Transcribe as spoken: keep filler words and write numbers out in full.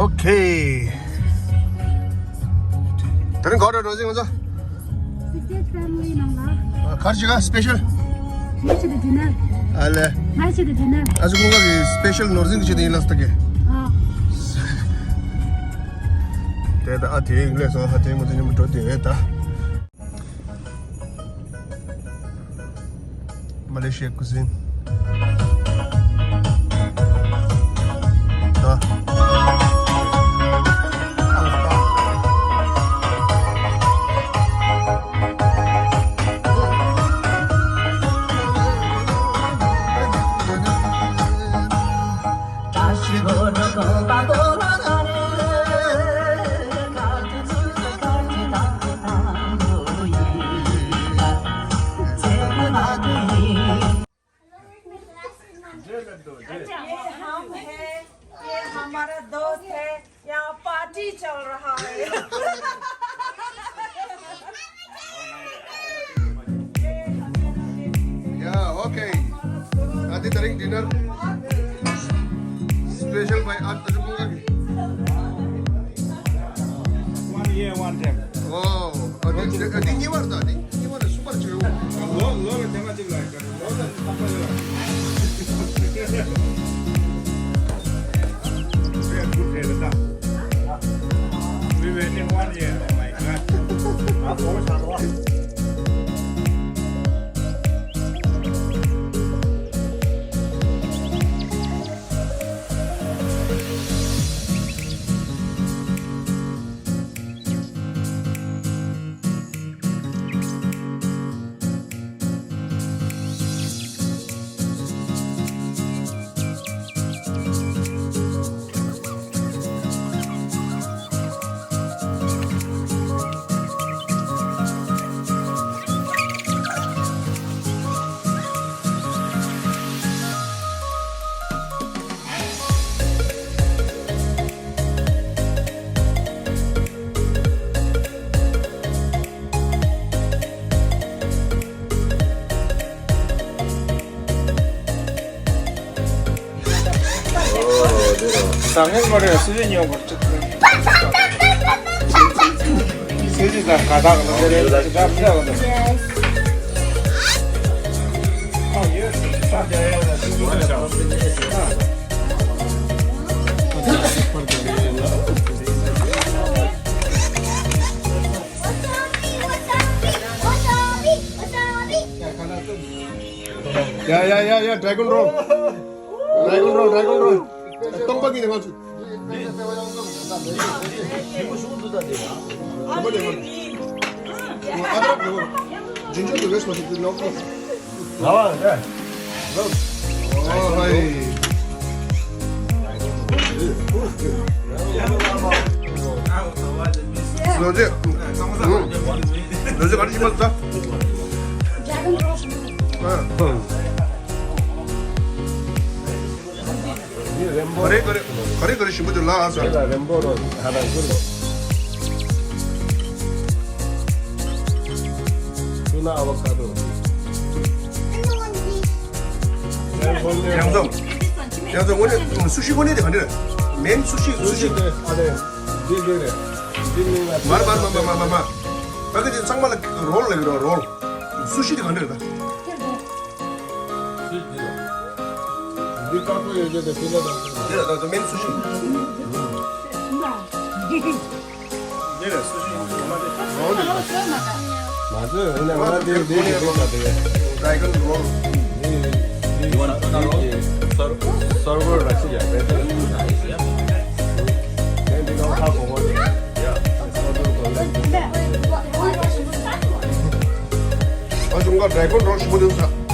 Okay. དེ་རིང་ག་རེ་འགྲོ་ཟིན་ང་ཚོ། Sixty-eight family ནང་ལ། ག་རེ་བྱེད་ག་སི་པེ་ཤལ། Night dinner. ཨ་ལེ། Night dinner. ཨ་ཅག་ཀུན་དགའ་གི་སི་པེ་ཤལ་ནོར་འཛིན་གྱི་ཆེད་དུ་ཡིན་ལ་སྟ་གེ། ཨ། དེ་ད་ཨ་དེ་ཡིན་ལས་སོང་ཧ་དེ་ང་ཚོ་མཉམ་དུ་འགྲོ་དེ་རེད་ད། Malaysia cuisine. ད། ये हम है, ये हमारा दोस्त है, यहाँ पार्टी चल रहा है। Yeah, okay. Ati tarik dinner special by At Ajukunga. One year, one time. Wow. Ati, ati ni war da ni? Ni war super chiu. Lo, lo, lo, tema chiu lai. Lo, lo, super chiu. Very good, very good. We waiting one year. Oh my God. བཟང་ངན་མ་རེད་སུ་ཡིན་ཉོ་བར་ཅིག་སུ་ཡིན་དང་ག་དག་ལ་རེད་ཅི་འདྲ་མི་འདྲ་བ་དང་། ཡ་ཡ་ཡ་ཡ། Dragon Roll. Dragon Roll, Dragon Roll. སྟོང་པ་གི་ནས་ང་ཚོ། ལོ་རྒྱུས། ལོ་རྒྱུས་ག་རེ་ཞིག་མ་ཟ། ག་རེ་ག་རེ་ག་རེ་ག་རེ་ཞིམ་པོ་དེ་ལ་ཨ་ཟ། རེམ་པོ་རོ་ཧ་ར་ཟུར། ཏུ་ན་ཨ་བ་ཀ་ཏོ། ཡང་ཚོ། ཡང་ཚོ་དངོས་གནས་སུ་ཤི་དངོས་གནས་དེ་ག་འདྲ་རེད། མེན་སུ་ཤི་སུ་ཤི། ཨ་ལེ། འདི་འདི་རེད། འདི་མིན་ལ། མར་མར་མར་མར་མར་མར། ཕ་གི་དེ་ཚང་མ་ལ་རོལ་ལ་ཡོད་རོལ། སུ་ཤི་དེ་ག་འདྲ་རེད་ད། འདི་དཀར་པོ་ཡོད་རྒྱུ་དེ་ཕི་ལ་དང་ཕི་ལ། དེ་ལ་ད་དུ་མེན་སུ་ཤི། འདི་ལ་སུ་ཤི་ཡོད་མ་རེད། མ་ཚོད་ཡིན་ན་ང་དེ་དེ་དེ་དེ་ད་དེ། Dragon Roll. You want another roll? Server ལ་ཤི་ཡ་བེ་ཏེ། དེ་འདི་ནང་ཁ་གོ་གོ་ཡ། ཨ་ཅུང་ག་Dragon Roll ཞིམ་པོ་འདུག་ས།